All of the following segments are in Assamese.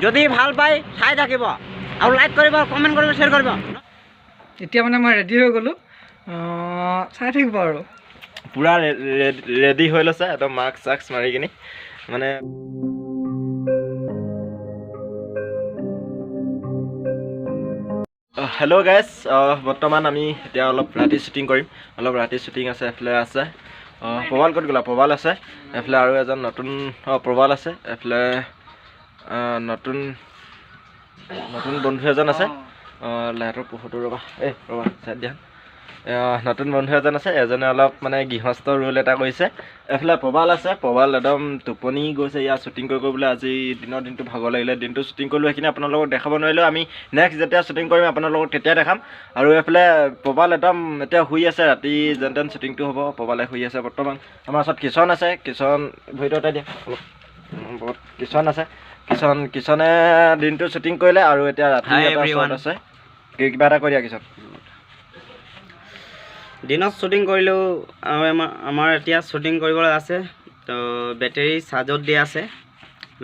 যদি ভাল পায় চাই থাকিব আৰু লাইক কৰিব, কমেণ্ট কৰিব, শ্বেয়াৰ কৰিব। এতিয়া মানে মই ৰেডি হৈ গ'লোঁ, চাই থাকিব আৰু পূৰা ৰেডি হৈ লৈছে একদম মাস্ক চাস্ক মাৰি কিনি মানে। হেল্ল' গাইজ, বৰ্তমান আমি এতিয়া অলপ ৰাতি শ্বুটিং কৰিম। অলপ ৰাতি শ্বুটিং আছে, এফালে আছে প্ৰবাল, ক'ত গ'লা প্ৰবাল আছে এফালে, আৰু এজন নতুন প্ৰবাল আছে এফালে, নতুন নতুন বন্ধু এজন আছে। লাইটৰ পোহৰটো ৰ'বা, এই ৰ'বা চাই দিয়া। নতুন বন্ধু এজন আছে, এজনে অলপ মানে গৃহস্থ ৰোল এটা কৰিছে। এফালে প্ৰবাল আছে, প্ৰবাল একদম টোপনি গৈছে। ইয়াৰ শ্বুটিং কৰি কৰিবলৈ আজি দিনৰ দিনটো ভাগৰ লাগিলে, দিনটো শ্বুটিং কৰিলোঁ, সেইখিনি আপোনালোকক দেখাব নোৱাৰিলোঁ। আমি নেক্সট যেতিয়া শ্বুটিং কৰিম আপোনালোকক তেতিয়া দেখাম। আৰু এইফালে প্ৰবাল একদম এতিয়া শুই আছে, ৰাতি যেন তেন শ্বুটিংটো হ'ব, প্ৰবালে শুই আছে বৰ্তমান। আমাৰ ওচৰত কিষণ আছে, কিষণ ভৰিতে দিয়া অলপ, বহুত কিষণ আছে। কিষণ কিষণে দিনটো শ্বুটিং কৰিলে আৰু এতিয়া ৰাতি এটা শ্বট আছে। কিবা এটা কৰি দিয়া কিষণ। দিনত শ্বুটিং কৰিলোঁ আৰু আমাৰ এতিয়া শ্বুটিং কৰিবলৈ আছে। তো বেটেৰী চাৰ্জত দিয়া আছে,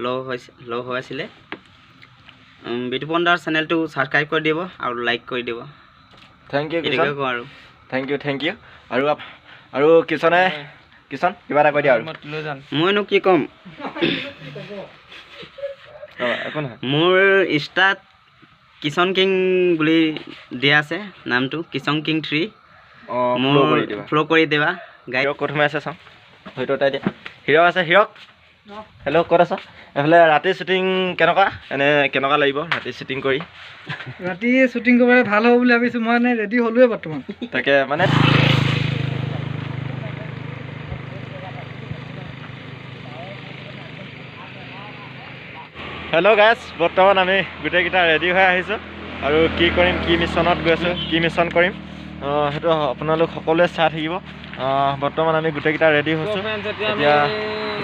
ল' হৈছে, ল' হৈ আছিলে। বিতুপন দাৰ চেনেলটো ছাবস্ক্ৰাইব কৰি দিব আৰু লাইক কৰি দিব। Thank U এইটোকে কওঁ আৰু। Thank U, thank U. আৰু আৰু কিষণে, কিষণ কিবা এটা কৈ দিয়া আৰু। মইনো কি ক'ম, একো নহয়। মোৰ ইনষ্টাত কিষণ কিং বুলি দিয়া আছে নামটো, কিষণ কিং 3। মোৰ ফ'ল' কৰি দিবা। গাড়ী ক'ত সোমাই আছে চাওঁ, হয়তো তাই দিয়া। হিৰক আছে, হিৰক হেল্ল' ক'ত আছা? এইফালে ৰাতি শ্বুটিং কেনেকুৱা, এনে কেনেকুৱা লাগিব ৰাতি শ্বুটিং কৰি? ৰাতি শ্বুটিং কৰিবলৈ ভাল হ'ব বুলি ভাবিছোঁ মই, মানে ৰেডি হ'লোৱে বৰ্তমান। তাকে মানে হেল্ল' গাইজ, বৰ্তমান আমি গোটেইকেইটা ৰেডি হৈ আহিছোঁ আৰু কি কৰিম, কি মিছনত গৈছোঁ, কি মিছন কৰিম সেইটো আপোনালোক সকলোৱে চাই থাকিব। বৰ্তমান আমি গোটেইকেইটা ৰেডি হৈছোঁ, এতিয়া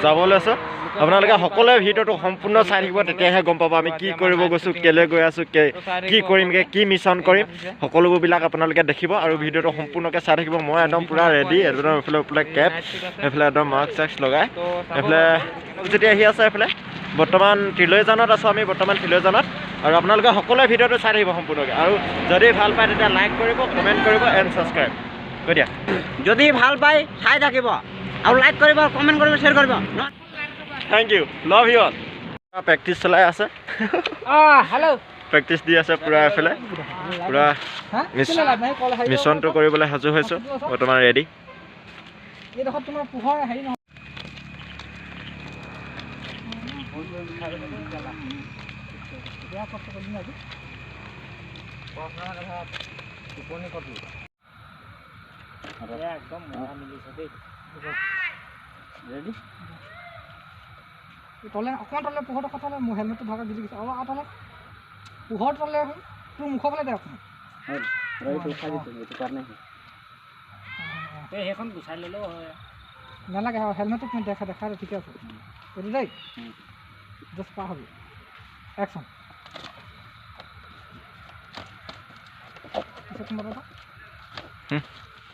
যাব লৈছোঁ। আপোনালোকে সকলোৱে ভিডিঅ'টো সম্পূৰ্ণ চাই থাকিব, তেতিয়াহে গম পাব আমি কি কৰিব গৈছোঁ, কেলৈ গৈ আছোঁ, কি কৰিমগৈ, কি মিছন কৰিম, সকলোবোৰবিলাক আপোনালোকে দেখিব আৰু ভিডিঅ'টো সম্পূৰ্ণকৈ চাই থাকিব। মই একদম পূৰা ৰেডি, একদম এইফালে এইফালে কেপ, এইফালে একদম মাস্ক চাস্ক লগাই এইফালে যেতিয়া আহি আছে। এইফালে বৰ্তমান ত্ৰিলৈজানত আছোঁ আমি, বৰ্তমান ত্ৰিলৈজানত। আৰু আপোনালোকে সকলোৱে ভিডিঅ'টো চাই থাকিব সম্পূৰ্ণকৈ, আৰু যদি ভাল পায় তেতিয়া লাইক কৰিব, কমেণ্ট কৰিব এণ্ড ছাবস্ক্ৰাইব কৰি দিয়া। যদি ভাল পায় চাই থাকিব আৰু লাইক কৰিব, কমেণ্ট কৰিব, শ্বেয়াৰ কৰিব। Thank you, love you all. Practice চলাই আছে, হেল্ল' প্ৰেক্টিচ দি আছে পূৰা। এইফালে পূৰা মিছনটো কৰিবলৈ সাজু হৈছোঁ, বৰ্তমান ৰেডি। তলে অকণমান তলে পোহৰটো কথা হ'লে মোৰ হেলমেটটো ভাগা গিলি গৈছে। অলপ তলে পোহৰ তলে তোৰ মুখৰ ফালে দে অকণমান। নালাগে, হেলমেটটো তুমি দেখা দেখা, ঠিকে আছে এইটো দেই, জাষ্ট পাৰ হ'বি। একশ্যন।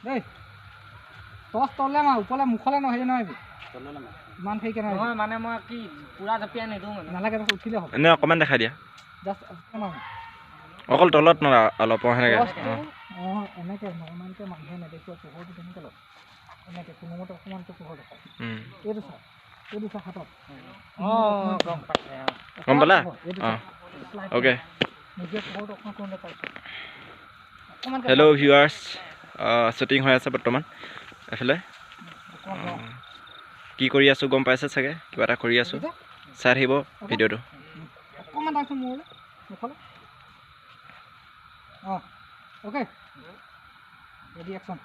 দেই টৰ্চ তলে মাৰ, ওপৰলে মুখলে নহয়, হেৰি নহয়, ইমান হেৰি নহয় মানে মই কি পুৰা জঁপিয়াই নিদিওঁ মানে। নালাগে, উঠিলে হ'ব। এনে অকণমান দেখাই দিয়া, জাষ্ট অকল তলত নৰা অলপ সেনেকৈ। অঁ, এনেকৈ নৰ্মেলকৈ মানুহে নেদেখিব, পোহৰটো কেনেকৈ লয়, এনেকৈ কোনোমতে অকণমানকৈ পোহৰ দেখায়। এইটো চা, এইটো চা হাতত। অঁ, গম পাইছে, গম পালা? অঁ, অ'কে। নিজে পোহৰটো অকণমান কোনোমতে পাইছে। হেল্ল' ভিউৱাৰ্ছ, শ্বুটিং হৈ আছে বৰ্তমান। এইফালে কি কৰি আছোঁ গম পাইছে চাগে, কিবা এটা কৰি আছোঁ, চাই থাকিব ভিডিঅ'টো। অকণমান টানচোন মোৰলৈ, মুখলৈ। অঁ, okay, ready, action.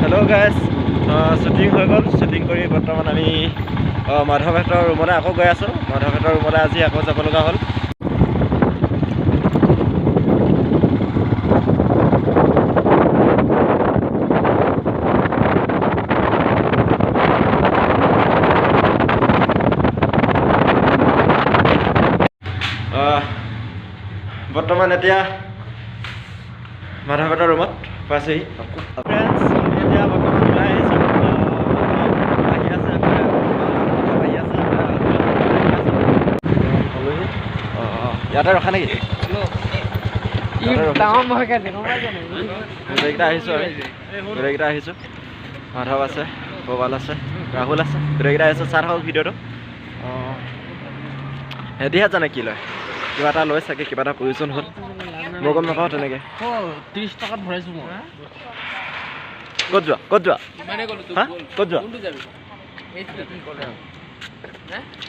Hello' guys, shooting হৈ গ'ল। শ্বুটিং কৰি বৰ্তমান আমি মাধৱহঁতৰ ৰুমলৈ আকৌ গৈ আছোঁ। মাধৱহঁতৰ ৰুমলৈ আজি আকৌ যাব লগা হ'ল। বৰ্তমান এতিয়া মাধৱহঁতৰ ৰুমত পাইছোহি। ফ্ৰেণ্ডছ, এতিয়া বৰ্তমান ওলাই আহিছোঁ। আহি আছে। ইয়াতে ৰখা নেকি? গোটেইকেইটা আহিছোঁ আমি, গোটেইকেইটা আহিছোঁ। মাধৱ আছে, প্ৰবাল আছে, ৰাহুল আছে, গোটেইকেইটা আহিছোঁ। চাই থাকক ভিডিঅ'টো। অঁ, সিহঁতিহে জানে কি লয়, কিবা এটা লয় চাগে, কিবা এটা প্ৰয়োজন হ'ল, মই গম নাপাওঁ তেনেকৈ। 30 টকাত ভৰাইছোঁ মই। ক'ত যোৱা, ক'ত যোৱা, হা, ক'ত যোৱা?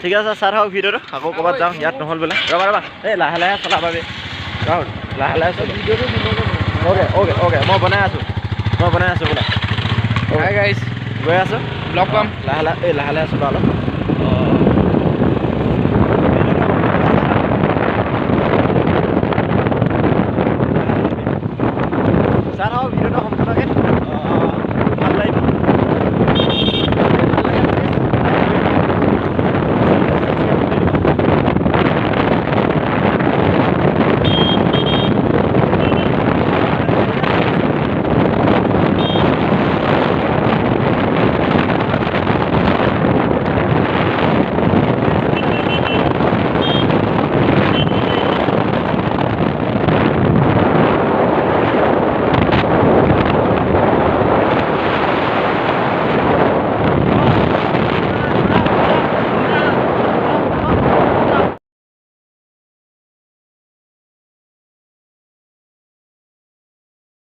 ঠিক আছে, চাই থাকক ভিডিঅ'টো। আকৌ ক'ৰবাত যাওঁ, ইয়াত নহ'ল বোলে। ৰ'বা ৰ'বা, এই লাহে লাহে চলাবা বে ৰাহুল, লাহে লাহে চলা। অ'কে অ'কে অ'কে, মই বনাই আছোঁ, মই বনাই আছোঁ বোলা। হাই গাইছ, গৈ আছোঁ, লগ পাম। লাহে লাহে, এই লাহে লাহে চলা অলপ।